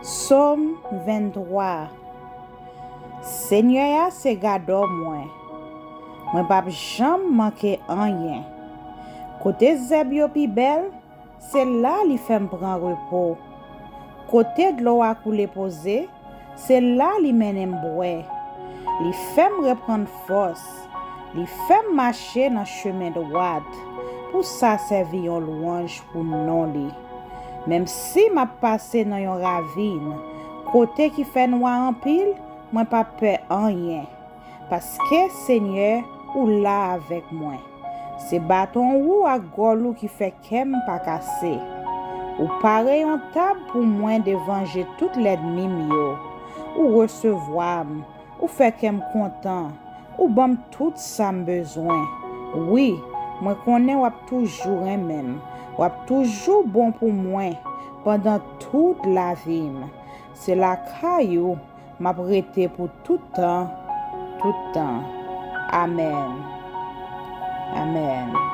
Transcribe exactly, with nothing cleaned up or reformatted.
Sòm venntwa. Senyè a se gadò mwen. Mwen p ap janm manke anyen. Kote zèb yo pi bèl, se la li fè m pran repo. Kote dlo a koule poze, se la li mennen m bwè. Li fè m reprann fòs. Li fè m mache nan chemen dwat. Pou sa sèvi yon lwanj pou non li. Menm si m ap pase nan yon ravin, kote ki fè nwa anpil, mwen p ap pè anyen. Paske, Senyè, ou la avèk mwen. Se baton ou ak gòl ou ki fè kè m pa kase. Ou pare yon tab pou mwen devan je tout lènmi m yo. Ou resevwa m, ou fè kè m kontan, ou ban m tout sa m bezwen. Wi, mwen konnen w ap toujou renmen m, w ap toujou bon pou mwen pandan tout lavi m. Se lakay ou m ap rete pou tout tan, tout tan. Amèn. Amèn.